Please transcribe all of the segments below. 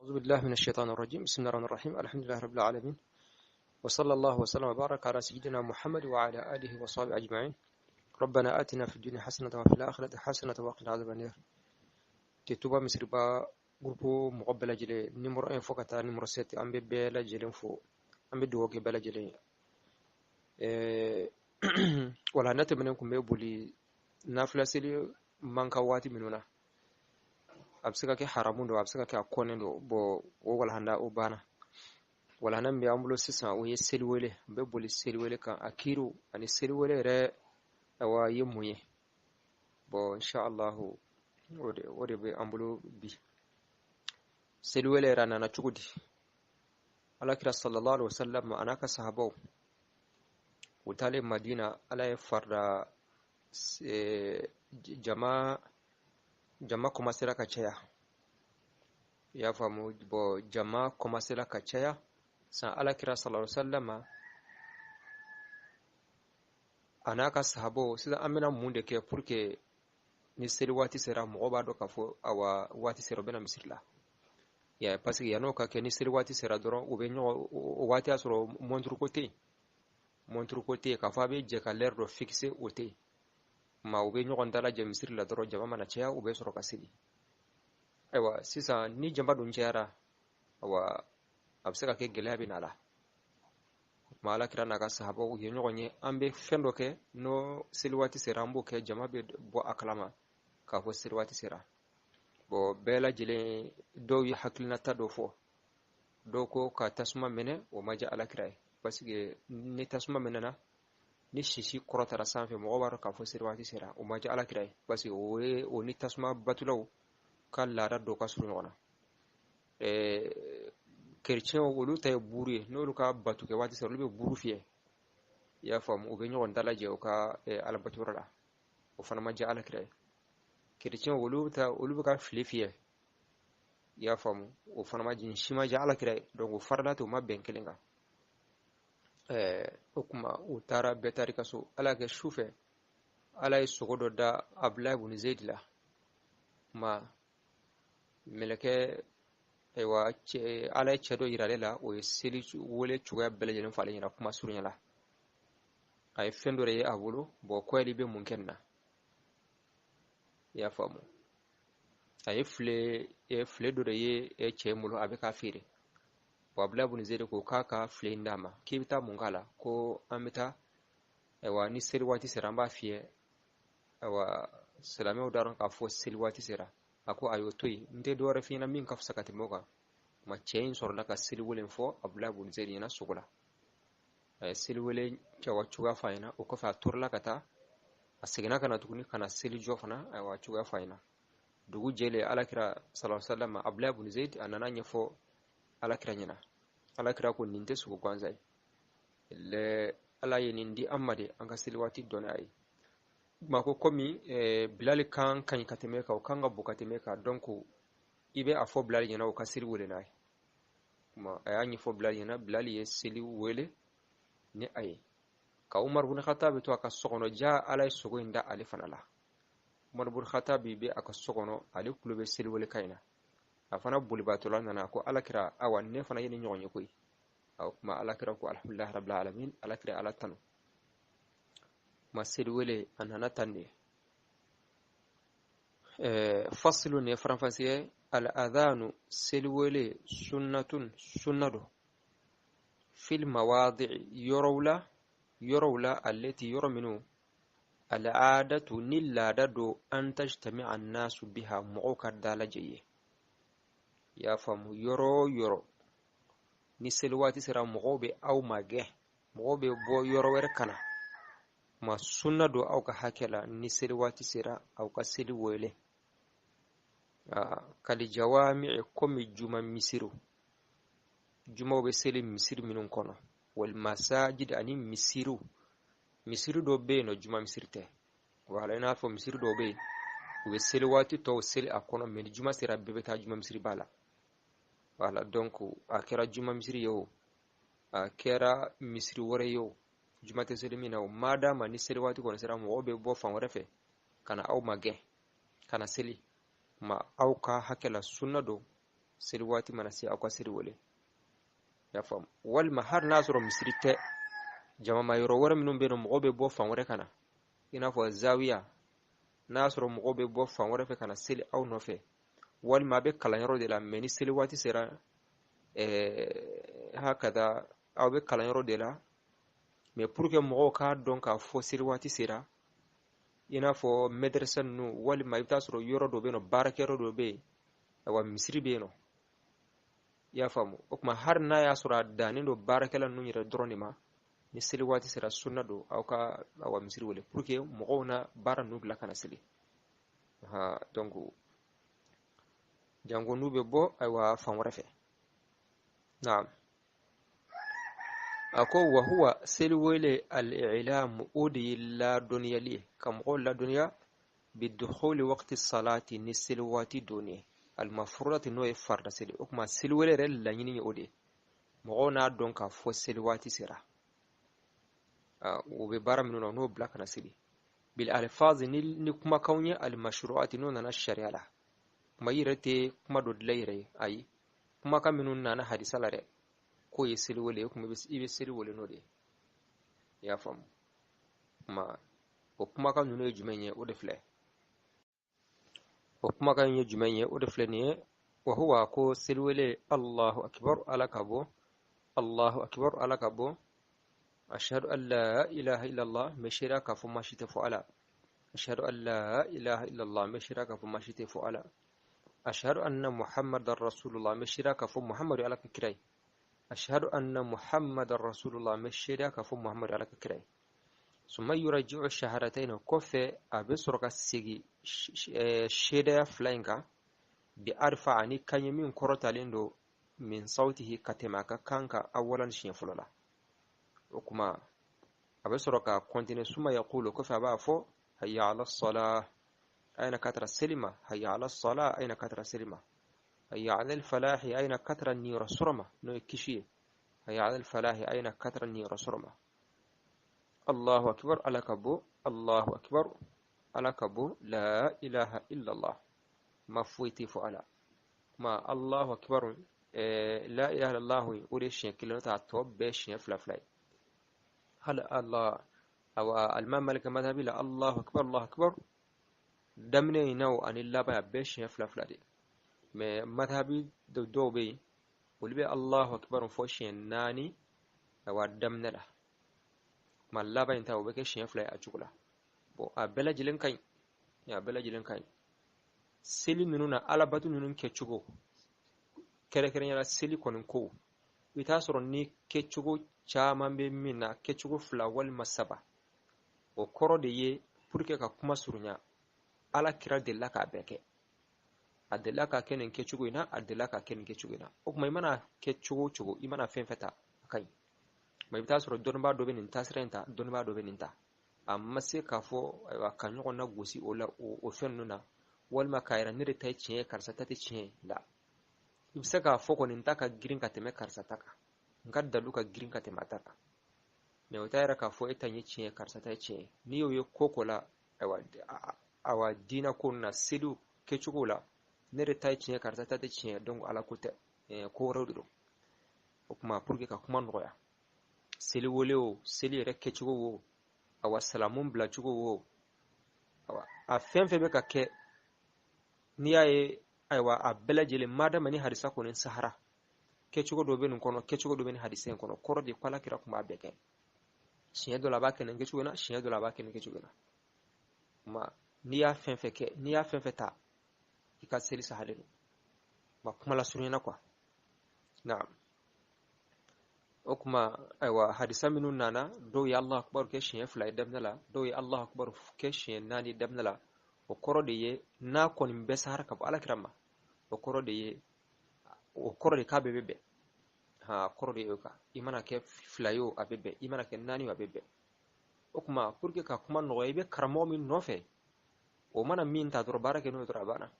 أعوذ بالله من الشيطان الرجيم. بسم الله الرحمن الرحيم. الحمد لله رب العالمين، وصلى الله وسلم وبارك على سيدنا محمد وعلى آله وصحبه أجمعين. ربنا آتنا في الدنيا حسنة وفي الآخرة حسنة وقنا عذاب النار. Touba Misiriba groupe mɔgɔ bɛɛ lajɛlen, numéro 1 fo ka taa numéro 7, an bɛ bɛɛ lajɛlen fo, an bɛ dugawu kɛ bɛɛ lajɛlen ye. Wala ne tɛmɛnen kun bɛ boli nafila seli man kan waati minnu na, a bɛ se ka kɛ haramu don, a bɛ se ka kɛ a kɔnnen don. Bon, o walahanda o banna. Walahanda min bɛ an bolo sisan, o ye seliwele. N bɛ boli seliwele kan, a kiiriw ani seliwele yɛrɛ awa ye mun ye. Bon, inshallah, o de bɛ an bolo bi. Seliwele yɛrɛ, a nana cogo di? Alakira sallallahu alaihi wasallam a n'a ka sahabaw, u taalen Madina, Ala ye farida jama commencera ka caya, i y'a faamu? Bon, jama commencera ka caya san. Alakira sallallahu alaihi wasallam a n'a ka sahabaw, sisan an bɛna mun de kɛ pour que ni seli waati sera, mɔgɔ b'a dɔn k'a fɔ awa waati sera, u bɛna misiri la ya? Parce que yann'o ka kɛ, ni seli waati sera dɔrɔn, u bɛ ɲɔgɔn, o waati y'a sɔrɔ montre ko tɛ yen, montre ko tɛ yen k'a fɔ a bɛ jɛ ka l'heure dɔ fixer, o tɛ yen. Ma u bɛ ɲɔgɔn dalajɛ misiri la dɔrɔn, jama mana caya, u bɛ sɔrɔ ka seli. Ayiwa, sisan ni jama dun cayara, awa a bɛ se ka kɛ gɛlɛya bɛ na la. O tuma Alakira n'a ka sahabaw, u ye ɲɔgɔn ye, an bɛ fɛn dɔ kɛ, n'o seli waati sera, an b'o kɛ, jama bɛ bɔ a kalama k'a fɔ seli waati sera. Bon, bɛɛ lajɛlen, dɔw ye hakilinata dɔ fɔ, dɔw ko ka tasuma minɛ. O ma diya Alakira ye, parce que ni tasuma minɛna, ni sisi kɔrɔtara sanfɛ, mɔgɔ b'a dɔn k'a fɔ seli waati sera. O ma diya Alakira ye, parce que o ye o ni tasuma batulaw ka laada dɔ ka surun ɲɔgɔn na. Kerecɛnw, olu ta ye buru ye. N'olu ka bato kɛ waati sera, olu bɛ buru fiyɛ, i y'a faamu? U bɛ ɲɔgɔn dalajɛ u ka alabatuyɔrɔ la. O fana ma diya Alakira ye. Kerecɛnw, olu ta, olu bɛ ka file fiyɛ, i y'a faamu? O fana ma nin si ma diya Alakira ye. Donc o farida tɛ, u ma bɛn kelen kan. O kuma, u taara, bɛɛ taara i ka so. Ala kɛ su fɛ, Ala ye sogo dɔ da Abulayi bun Zeyidi la. Kuma mɛlɛkɛ, ayiwa, cɛ, Ala ye cɛ dɔ yira ale la, o ye seli wele cogoya bɛɛ lajɛlen fɔ ale ɲɛna kuma surunya la. A ye fɛn dɔ de ye a bolo. Bon, ko yɛrɛ bɛ mun kɛ nin na, i y'a faamu? A ye file dɔ de ye cɛ in bolo, a bɛ k'a feere. Bon, Abulayi bun Zeyidi ko k'a ka file in d'a ma, k'i bɛ taa mun k'a la? Ko an bɛ taa, ayiwa, ni seli waati sera, an b'a fiyɛ, ayiwa, silamɛw d'a dɔn k'a fɔ seli waati sera. A ko a y'o to yen, n tɛ dɔwɛrɛ f'i ɲɛna min ka fisa ka tɛmɛ o kan. Ma cɛ in sɔrɔla ka seli wele fɔ Abulayi bun Zeyidi ɲɛna sogo la. A ye seli wele cogoya f'a ɲɛna. O kɔfɛ, a torala ka taa, a seginna ka na tuguni ka na seli jɔ fana, ayiwa, cogoya f'a ɲɛna. Dugu jɛlen, Alakira sallallahu alaihi wasallam, Abulayi bun Zeyidi, a nana ɲɛfɔ Alakira ɲɛna. Alakira ko nin tɛ sogo gansan ye lɛ, Ala ye nin di an ma de an ka seli waati dɔn a ye. Ma ko komi Bilali kan ka ɲi ka tɛmɛ kan, o kan ka bon ka tɛmɛ kan, donc i bɛ a fɔ Bilali ɲɛna, o ka seli wele n'a ye. Kuma a y'a ɲɛfɔ Bilali ɲɛna, Bilali ye seli wele ni a ye. Ka Umar bun Khattab to a ka so kɔnɔ, ja Ala ye sogo in da ale fana la. Umar bun Khattab bɛ a ka so kɔnɔ, ale tulo bɛ seli wele kan in na. A fana bolibatɔla nana ko Alakira, awa, ne fana ye ni ɲɔgɔn ye koyi. O kuma, Alakira ko alhamdulilahi rabbil alamin. Alakira Ala tanu. Kuma seli wele, a nana tan de. Fasilu ne faranfasiya: al adhanu, seli wele, sunnatun, sunna do, fil mawadi, yɔrɔw la, yɔrɔw la, allati, yɔrɔ minnu, al'adatu, ni laada do, an tajtami'a annasu biha, mɔgɔw ka dalajɛ ye, i y'a faamu? Yɔrɔ o yɔrɔ ni seli waati sera, mɔgɔw bɛ aw magɛn, mɔgɔw bɛ bɔ yɔrɔ wɛrɛ ka na ma, sunna don aw ka hakɛ la, ni seli waati sera, aw ka seli wele. Kali jawami'i, komi juma misiriw, jumaw bɛ seli misiri minnu kɔnɔ, wal masajid, ani misiriw. Misiri dɔ bɛ yen nɔ, juma misiri tɛ. Wala i n'a fɔ misiri dɔw bɛ yen, u bɛ seli waati tɔw seli a kɔnɔ, mais ni juma sera, bɛɛ bɛ taa juma misiriba la. Wala donc a kɛra juma misiri ye o, a kɛra misiri wɛrɛ ye o, juma tɛ seli min na o, madama ni seli waati kɔni sera, mɔgɔw bɛ bɔ fan wɛrɛ fɛ ka na aw magɛn ka na seli ma, aw ka hakɛ la, sunna don. Seli waati mana se, aw ka seli wele. Y'a faamu? Walima hali n'a sɔrɔ misiri tɛ, jamama yɔrɔ wɛrɛ minnu bɛ yen nɔ, mɔgɔw bɛ bɔ fan wɛrɛ ka na, i n'a fɔ zawiya, n'a y'a sɔrɔ mɔgɔw bɛ bɔ fan wɛrɛ fɛ ka na seli aw nɔfɛ, walima a bɛ kalanyɔrɔ de la, mɛ ni seli waati sera, hakada aw bɛ kalanyɔrɔ de la, mɛ pour que mɔgɔw k'a dɔn k'a fɔ seli waati sera, i n'a fɔ mɛdɛrɛsɛ ninnu, walima i bɛ taa sɔrɔ yɔrɔ dɔ bɛ yen nɔ, baarakɛyɔrɔ dɔ bɛ yen, ayiwa, misiri bɛ yen nɔ. I y'a faamu? O tuma, hali n'a y'a sɔrɔ a dannen don baarakɛla ninnu yɛrɛ dɔrɔn de ma, ni seli waati sera, sunna don aw ka, awa, misiri wele pour que mɔgɔw na baara ninnu bila ka na seli. Ha, donc janko n'u bɛ bɔ, ayiwa, fan wɛrɛ fɛ. Naam, a ko wa huwa, seli wele, al-i'lamu, o de ye ladɔnniyali ye, ka mɔgɔw ladɔnniya, bidukhuli waqti salati, ni seli waati donni ye, almafrudati, n'o ye farida seli. O tuma, seli wele yɛrɛ laɲini ye o de ye, mɔgɔw n'a dɔn k'a fɔ seli waati sera, u bɛ baara minnu na, n'o bila ka na seli, bil alfazi, ni kumakanw ye, almashru'ati, n'o nana sariya la. Kuma i yɛrɛ tɛ kuma dɔ dilan i yɛrɛ ye, ayi, kumakan minnu nana hadisa la dɛ, k'o ye seli wele ye, kuma i bɛ seli wele n'o de ye. I y'a faamu? Kuma o kumakan ninnu ye jumɛn ye? O de filɛ. O kumakan ye jumɛn ye? O de filɛ nin ye. Wa huwa, ko seliwele: Allahu akbar, Ala ka bon, Allahu akbar, Ala ka bon, ashhadu an la ilaha illallah, n bɛ seereya k'a fɔ ma si tɛ fɔ Ala, ashhadu an la ilaha illallah, n bɛ seereya k'a fɔ ma si tɛ fɔ Ala, ashhadu anna Muhammadan rasulullah, n bɛ seereya k'a fɔ Muhammadu Ala ka kira ye, ashhadu anna Muhammadan rasulullah, n bɛ seereya k'a fɔ Muhammadu Ala ka kira ye. Summa yuraji'u shahadatayn, kɔfɛ a bɛ sɔrɔ ka segin seereya fila in kan, bi arfa, ani kan ye min kɔrɔtalen don, min sawtihi, ka tɛmɛ a ka kan kan, awalan, siɲɛ fɔlɔ la. O kuma a bɛ sɔrɔ ka continuer. Summa yaqulu, kɔfɛ a b'a fɔ: hayya ala salah, ayna katara selima, hayya ala salah, ayna katara selima, hayya ala falahi, ayna katara niyɔrɔ sɔrɔ ma, n'o ye kisi ye, hayya ala falahi, ayna katara niyɔrɔ sɔrɔ ma, Allahu akbar, Ala ka bon, Allahu akbar, Ala ka bon, la ilaha illallah, ma foyi tɛ fɔ Ala ma. Allahu akbar, la ilaha illallah, o de siɲɛ kelen ta, tɔ bɛɛ siɲɛ fila fila ye. Hali Allah, awa, alimami Malik madhabi la, Allahu akbar, Allahu akbar daminɛ in na o ani laban, a bɛɛ siɲɛ fila fila de. Mɛ madhabi dɔw bɛ yen, olu bɛ Allahu akbar fɔ siɲɛ naani, awa, daminɛ la, kuma laban in ta, o bɛ kɛ siɲɛ fila ye a cogo la. Bon, a bɛɛ lajɛlen ka ɲi, a bɛɛ lajɛlen ka ɲi. Seli ninnu na, alabatu ninnu kɛcogo, kɛrɛnkɛrɛnnenya la seli kɔni ko, i t'a sɔrɔ ni kɛcogo caman bɛ min na, kɛcogo fila walima saba, o kɔrɔ de ye pour que ka kuma surunya. Ala kira delila k'a bɛɛ kɛ, a delila k'a kɛ nin kɛcogo in na, a delila k'a kɛ nin kɛcogo in na. O tuma, i mana kɛ cogo o cogo, i mana fɛn fɛn ta, a ka ɲi. Mɛ i bɛ taa sɔrɔ dɔnnibaa dɔ bɛ nin taasira in ta, dɔnnibaa dɔ bɛ nin ta, a ma se k'a fɔ, ayiwa, ka ɲɔgɔn na gosi o la, o fɛn ninnu na, walima k'a yira ne de ta ye tiɲɛ ye, karisa ta tɛ tiɲɛ ye la. I bɛ se k'a fɔ kɔni, n ta ka girin ka tɛmɛ karisa ta kan, n ka dalu ka girin ka tɛmɛ a ta kan, mɛ o t'a yɛrɛ k'a fɔ e ta ye tiɲɛ ye, karisa ta ye tiɲɛ ye. N'i y'o ye ko ko la, ayiwa, awa, diinɛ ko na, seliw kɛcogo la, ne de ta ye tiɲɛ, karisa ta tɛ tiɲɛ ye, donc Ala ko tɛ, ko wɛrɛw de don. O tuma, pour que ka kuma nɔgɔya, seli wele o, seli yɛrɛ kɛcogo o, awa, salamu bilacogo o, awa, a fɛn fɛn bɛ ka kɛ, n'i y'a ye, ayiwa, a bɛɛ lajɛlen, madama ni hadisa kɔni sahara, kɛcogo dɔ bɛ nin kɔnɔ, kɛcogo dɔ bɛ nin hadisa in kɔnɔ, kɔrɔ de ko Ala kira tun b'a bɛɛ kɛ. Siɲɛ dɔ la a b'a kɛ nin kɛcogo in na, siɲɛ dɔ la a b'a kɛ nin kɛcogo in na. Kuma n'i y'a fɛn fɛn kɛ, n'i y'a fɛn fɛn ta, i ka seli sahalen don. Ma kuma lasurunya quoi. Naam, o kuma, ayiwa, hadisa minnu nana, dɔw ye Allah akbar kɛ siɲɛ fila ye daminɛ la, dɔw ye Allah akbar kɛ siɲɛ naani daminɛ la, o kɔrɔ de ye n'a kɔni bɛɛ sahara ka bɔ Ala kira ma, o kɔrɔ de ye, o kɔrɔ de k'a bɛɛ bɛ bɛn. Ha, kɔrɔ de ye o kan, i mana kɛ fila ye o, a bɛ bɛn, i mana kɛ naani o, a bɛ bɛn. O kuma, pour que ka kuma nɔgɔya, i bɛ karamɔgɔ min nɔfɛ, o mana min ta dɔrɔn, baara kɛ n'o ye dɔrɔn, a banna.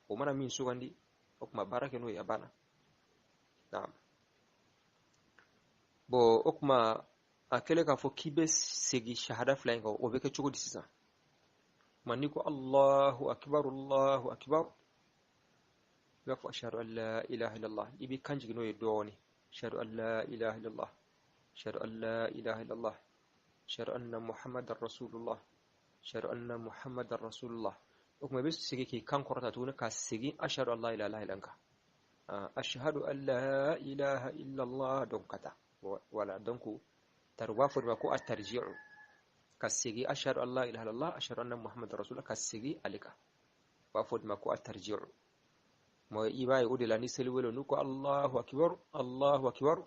O mana min sugandi, o kuma, baara kɛ n'o ye, a banna. Naam, bon, o kuma, a kɛlen k'a fɔ k'i bɛ segin shahada fila in kan, o bɛ kɛ cogo di sisan? Kuma n'i ko Allahu akbar, Allahu akbar. I b'a fɔ ashhadu an la ilaha illallah, i b'i kan jigin n'o ye dɔɔni. Ashhadu an la ilaha illallah, ashhadu an la ilaha illallah, ashhadu anna muhammadan rasulullah, ashhadu anna muhammadan rasulullah. O tuma i bɛ segin k'i kan kɔrɔta tuguni ka segin ashhadu an la ilaha illallah kan, ashhadu an la ilaha illallah, donc ka taa. Voilà, donc tari u b'a fɔ de ma ko at-tarji'u, ka segin ashhadu an la ilaha illallah, ashhadu anna muhammadan rasulullah, ka segin ale kan, u b'a fɔ de ma ko at-tarji'u. Mɔ i b'a ye o de la ni seli wele n'u ko Allahu akbar, Allahu akbar,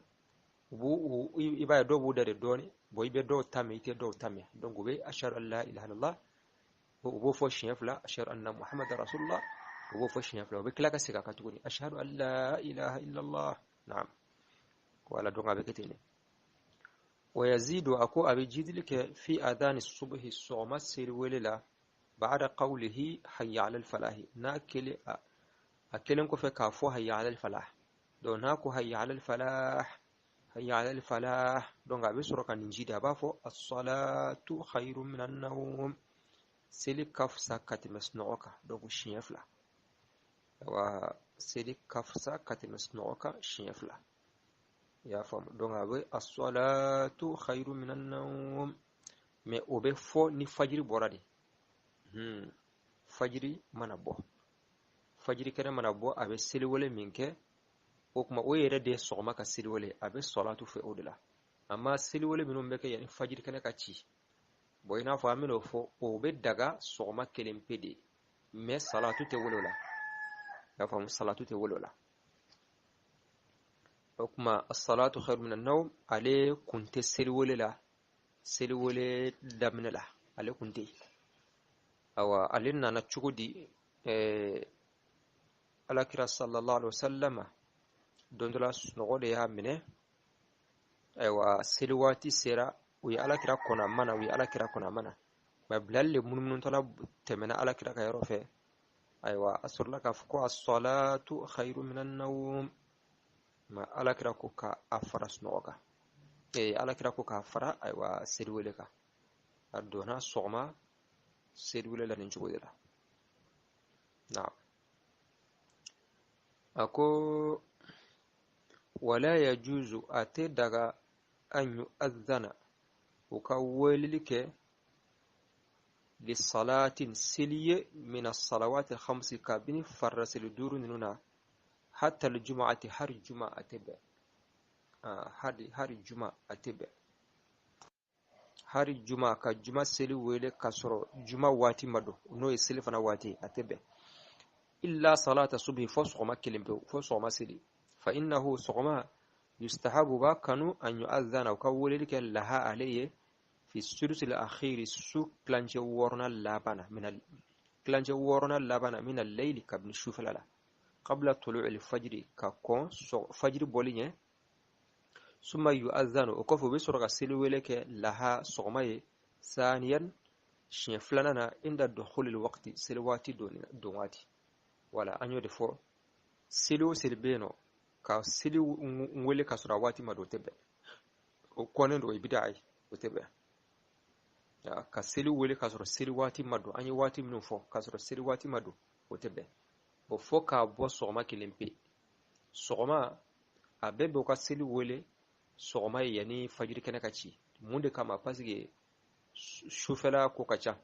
u b'u i b'a ye dɔw b'u da de dɔɔni. Bon, i bɛ dɔw ta mɛn, i tɛ dɔw ta mɛn. Donc u bɛ ashhadu an la ilaha illallah, u b'o fɔ siɲɛ fila, ashhadu anna muhammadan rasulullah, u b'o fɔ siɲɛ fila, u bɛ tila ka segin a kan tuguni, ashhadu an la ilaha illallah. Naam, wala, donc a bɛ kɛ ten de. Wa yazidu, a ko a bɛ jidili kɛ fi adani subhi, sɔgɔma seli wele la, ba'da qawlihi hayya ala al-falahi, n'a kelen a kelen kɔfɛ k'a fɔ hayya ala al-falah. Donc n'a ko hayya ala al-falah, hayya ala al-falah, donc a bɛ sɔrɔ ka nin jidi, a b'a fɔ as-salatu khayrun minan nawm, seli ka fisa ka tɛmɛ sunɔgɔ kan. Donc siɲɛ fila, wa seli ka fisa ka tɛmɛ sunɔgɔ kan siɲɛ fila, i y'a faamu. Donc a bɛ as-salatu khayrun minan nawm, mais o bɛ fɔ ni fajiri bɔra de. Fajiri mana bɔ, fajiri kɛnɛ mana bɔ, a bɛ seliwele min kɛ, o tuma o yɛrɛ de ye sɔgɔma ka seliwele, a bɛ sɔlatu fɛ o de la. Amma seliwele minnu bɛ kɛ yanni fajiri kɛnɛ ka ci, bon, i n'a fɔ an bɛn'o fɔ, o bɛ daga sɔgɔma kelen pe de, mais salatu tɛ wele o la, i y'a faamu, salatu tɛ wele o la. O tuma as-salatu khairu minan nawm, ale kun tɛ seliwele la, seliwele daminɛ la ale kun tɛ. Awa, ale nana cogo di? Alakira sallallahu alaihi wasallam don dɔ la, sunɔgɔ de y'a minɛ. Ayiwa, seli waati sera, u ye alakira kɔnɔ a ma na, u ye alakira kɔnɔ a ma na. Mɛ Bilali le munumunutɔla tɛmɛna alakira ka yɔrɔ fɛ. Ayiwa, a sɔrɔla k'a fɔ ko as-salatu khairu minan nawm, ma alakira ko ka a fara sunɔgɔ kan, alakira ko k'a fara, ayiwa, seliwele kan. A donna sɔgɔma seliwele la nin cogo de la. Naam, a ko wala yajuzu, a tɛ daga, an yu'adhana, u ka weleli kɛ, lisalatin, seli ye, min as-salawati al-khamsi, kabini farida seli duuru ninnu na, hatta al-jum'ati, hari juma a tɛ bɛn, hari juma a tɛ bɛn, hari juma ka juma seli wele k'a sɔrɔ juma waati ma don, n'o ye seli fana waati, a tɛ bɛn. Illa salata subhi, fo sɔgɔma kelen pewu, fo sɔgɔma seli. Fa innahu, sɔgɔma, yustahabu, b'a kanu, an yu'adhana, u ka weleli kɛ, laha, ale ye, fi sulusi akhiri, su tilancɛ wɔɔrɔnan laban na, mina tilancɛ wɔɔrɔnan laban na, mina layli, kabini sufɛla la, qabla tulu'i fajiri, ka kɔn fajiri bɔli ɲɛ. Summa yu'adhanu, o kɔfɛ u bɛ sɔrɔ ka seli wele kɛ, laha, sɔgɔma ye, saniyan, siɲɛ filanan na, inda dukhulil waqti, seli waati don waati. Wala, an y'o de fɔ, seli o seli bɛ yen nɔ, ka seli wele ka sɔrɔ a waati ma don, o tɛ bɛn, o kɔnnen don, o ye bida ye, o tɛ bɛn. Ka seli wele ka sɔrɔ seli waati ma don, an ye waati minnu fɔ, ka sɔrɔ seli waati ma don, o tɛ bɛn. O fɔ k'a bɔ sɔgɔma kelen pe, sɔgɔma a bɛɛ bɛ u ka seli wele sɔgɔma ye yanni fajiri kɛnɛ ka ci. Mun de kama? Parce que sufɛla ko ka ca,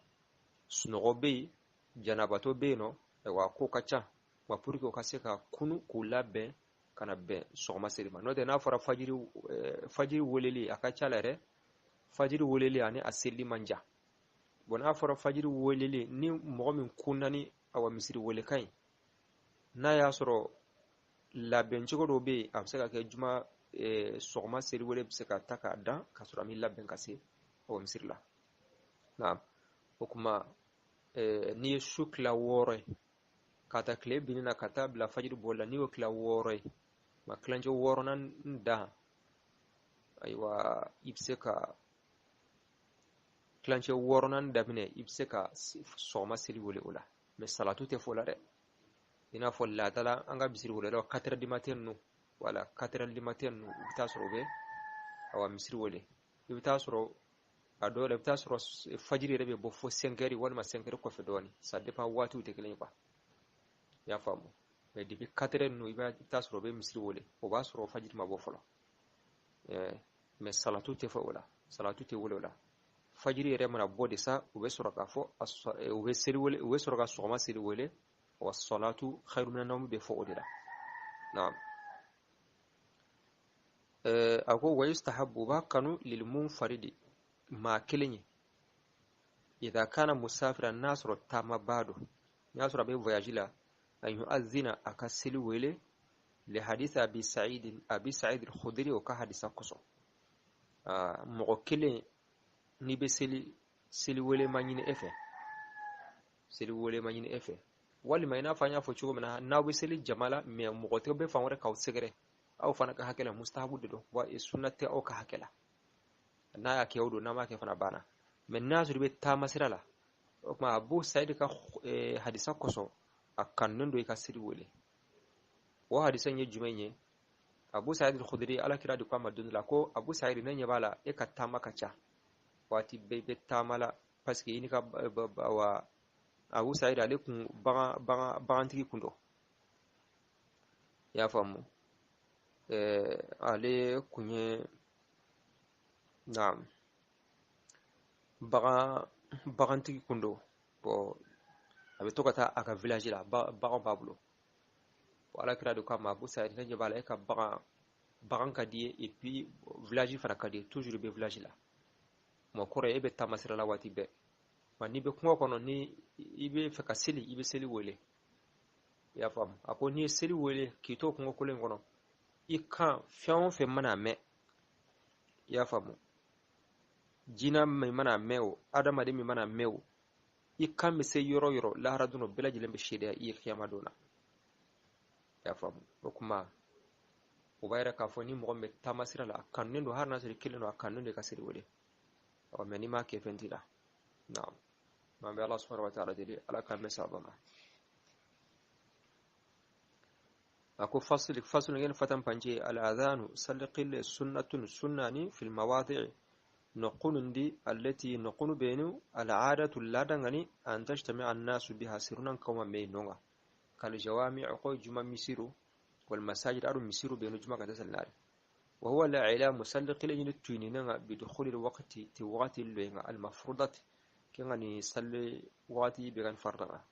sunɔgɔ bɛ yen, janabatɔ bɛ yen nɔ, ayiwa, ko ka ca wa, pour que u ka se ka kunu k'u labɛn ka na bɛn sɔgɔma seli ma. N'o tɛ, n'a fɔra fajiri, fajiri weleli a ka ca la yɛrɛ, fajiri weleli ani a seli man jan. Bon, n'a fɔra fajiri weleli, ni mɔgɔ min kunna ni awa misiri welekan ye, n'a y'a sɔrɔ labɛn cogo dɔw bɛ yen, a bɛ se ka kɛ juma sɔgɔma seli wele bɛ se ka ta k'a dan k'a sɔrɔ a m'i labɛn ka se awa misiri la. Naam, o kuma n'i ye su tila 6 ye, ka taa tile binni na ka taa bila fajiri bɔli la, n'i y'o tila 6 ye, ma tilancɛ wɔɔrɔnan dan, ayiwa, i bɛ se ka tilancɛ wɔɔrɔnan daminɛ, i bɛ se ka sɔgɔma seli wele o la, mais salatu tɛ fɔ o la dɛ. I n'a fɔ laadala an ka misiri welelaw, 4 heures du matin ninnu, wala 4 heures du matin ninnu, i bɛ taa sɔrɔ u bɛ awa misiri wele. I bɛ taa sɔrɔ a dɔw la, i bɛ taa sɔrɔ fajiri yɛrɛ bɛ bɔ fo 5 heures walima 5 heures kɔfɛ dɔɔnin, ça dépend, waatiw tɛ kelen ye quoi, i y'a faamu. Mais depuis 4 heures ninnu, i b'a taa sɔrɔ u bɛ misiri wele, o b'a sɔrɔ fajiri ma bɔ fɔlɔ. Mais salatu tɛ fɔ o la, salatu tɛ wele o la. Fajiri yɛrɛ mana bɔ de sa, u bɛ sɔrɔ k'a fɔ, u bɛ seli wele, u bɛ sɔrɔ ka sɔgɔma seli wele, wa salatu khairu minan nawm bɛ fɔ o de la. Naam. A ko wa yustahabbu, b'a kanu lil munfaridi, maa kelen ye, idha kana musafiran, n'a sɔrɔ taamabaa don, n'a sɔrɔ a bɛ voyage la, an yu'adhina, a ka seli wele, li hadith abi sa'id, abi sa'id al-khudri, o ka hadisa kosɔn. Mɔgɔ kelen n'i bɛ seli, seli wele ma ɲini e fɛ, seli wele ma ɲini e fɛ, walima i n'a fɔ an y'a fɔ cogo min na, n'aw bɛ seli jama la, mais mɔgɔ tɛ bɛ fan wɛrɛ k'aw sɛgɛrɛ, aw fana ka hakɛ la mustahabu de don, wa sunna tɛ aw ka hakɛ la. N'a y'a kɛ o don, n'a m'a kɛ fana banna. Mais n'a sɔrɔ i bɛ taama sira la, o tuma Abu Sa'id ka hadisa kosɔn, a kanunen don i ka seli wele. O hadisa in ye jumɛn ye? Abu Sa'id al-Khudri, Ala kira de ko a ma don dɔ la ko Abu Sa'id, ne ɲɛ b'a la e ka taama ka ca, waati bɛɛ i bɛ taama la, parce que i ni ka wa Abu Sa'id ale kun bagantigi kun don, i y'a faamu, ale kun ye naam bagantigi kun don. Bon, a bɛ to ka taa a ka village la, bagan b'a bolo. Bon, Ala kira de ko a ma, Abu Sa'id, ne ɲɛ b'a la e ka bagan ka di ye, et puis village fana ka di ye, toujours i bɛ village la. Mɔ kɔrɔ ye e bɛ taama sira la waati bɛɛ. Wa n'i bɛ kungo kɔnɔ, ni i bɛ fɛ ka seli, i bɛ seli wele, i y'a faamu. A ko n'i ye seli wele k'i to kungo kolon in kɔnɔ, i kan fɛn o fɛn mana mɛn, i y'a faamu, jinɛ min mana mɛn o, adamaden min mana mɛn o, i kan bɛ se yɔrɔ yɔrɔ lahara don, o bɛɛ lajɛlen bɛ seereya i ye kiyama don na, i y'a faamu. O kuma o b'a yira k'a fɔ ni mɔgɔ min bɛ taama sira la, a kanunen don, hali n'a sɔrɔ i kelen don, a kanunen don i ka seli wele. Ɔ mais n'i m'a kɛ, fɛn t'i la. Naam, an bɛ Ala subhanahu wa ta'ala deli, Ala k'an bɛn sababa ma. A ko fasili fasili ngeni fatan pance al adhanu salqil sunnatun sunnani fil mawadi'i noqunundi allati noqunu benu al aadatu ladangani an tajtami'a an-nasu biha sirunan kawma me nonga kal jawami'u ko juma misiru wal masajid aru misiru benu juma ka tasallari wa huwa la ilamu salqil ni tuninanga bi dukhuli al waqti ti waqti lenga al mafrudat kengani salli waqti be gan fardaga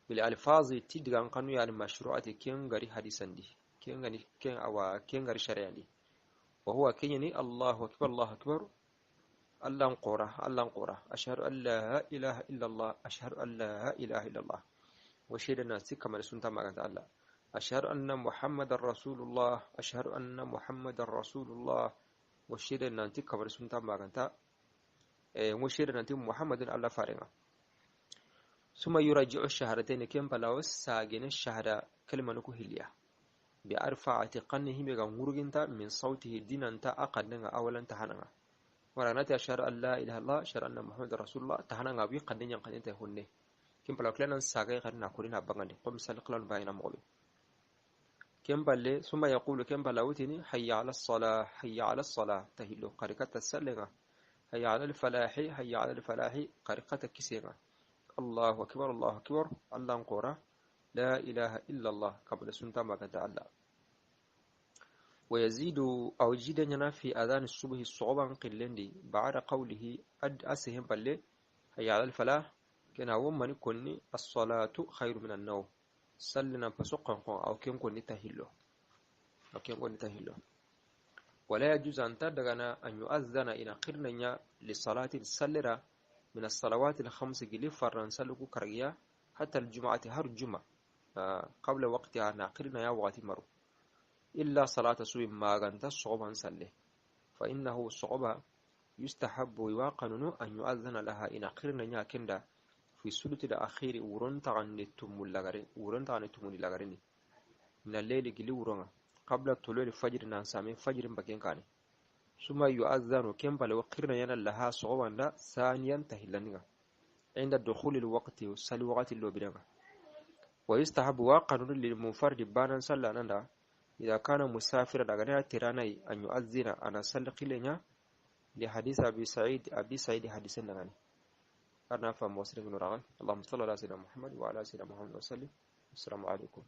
bil alfazi tidgan kanu ya al mashru'ati kengari hadisandi kengani ken awa kengari shari'andi wa huwa kenyani Allahu akbar Allahu akbar Allah qora Allah qora ashhadu an la ilaha illa Allah ashhadu an la ilaha illa Allah wa shaydana sikama sunta maganta Allah ashhadu anna muhammadar rasulullah ashhadu anna muhammadar rasulullah wa shaydana tikama sunta maganta wa shaydana ti muhammadin Allah faringa ثم يراجع الشهادتين كم بلاو ساجن الشهادة كلمة نكو هليا بأرفع قنه ميغا غورغنتا من صوته دينانتا أقدنا أولا تهانا وراناتي أشهد أن لا إله إلا الله أشهد أن محمد رسول الله تهانا بي قدن ينقدن تهوني كم بلاو كلنا ساجي غرنا كلنا بغندي قم سلقلان باينا مغبي كم بلي ثم يقول كم بلاوتني حي على الصلاة حي على الصلاة تهلو قريقة السلغة حي على الفلاح حي على الفلاح قريقة كسيغة الله أكبر الله أكبر الله قرا لا إله إلا الله قبل سنة ما قد الله ويزيد أو جدنا في أذان الصبح الصعوبة قلندي بعد قوله أد أسهم بلي هيا على الفلاح كان هو من يكون الصلاة خير من النوم سلنا فسقا أو كم كن تهلو أو كم كن تهلو ولا يجوز أن تدغنا أن يؤذن إلى قرنيا لصلاة السلرة من الصلوات الخمس جلي فرن سلكو كريا حتى الجمعة هر الجمعة قبل وقتها ناقرنا يا وقت مرو إلا صلاة سوء ما غنت صعوبا سله فإنه صعوبة يستحب ويواقنن أن يؤذن لها إن قرنا يا كندا في الثلث الأخير ورنت عن التمول لغريني من الليل جلي ورنا قبل طلوع الفجر نانسامي فجر بكين كاني ثم يؤذن كم بل وقرنا ينا لها صعوبا لا ثانيا تهلنغا عند دخول الوقت وسال وقت اللوبرنا ويستحب وقانون للمنفرد بانا صلى نندا إذا كان مسافرا لغنى تراني أن يؤذن أنا سلق لنا لحديث أبي سعيد حديث نغني أرنا فموسرين نوران. اللهم صل على سيدنا محمد وعلى سيدنا محمد وسلم. السلام عليكم.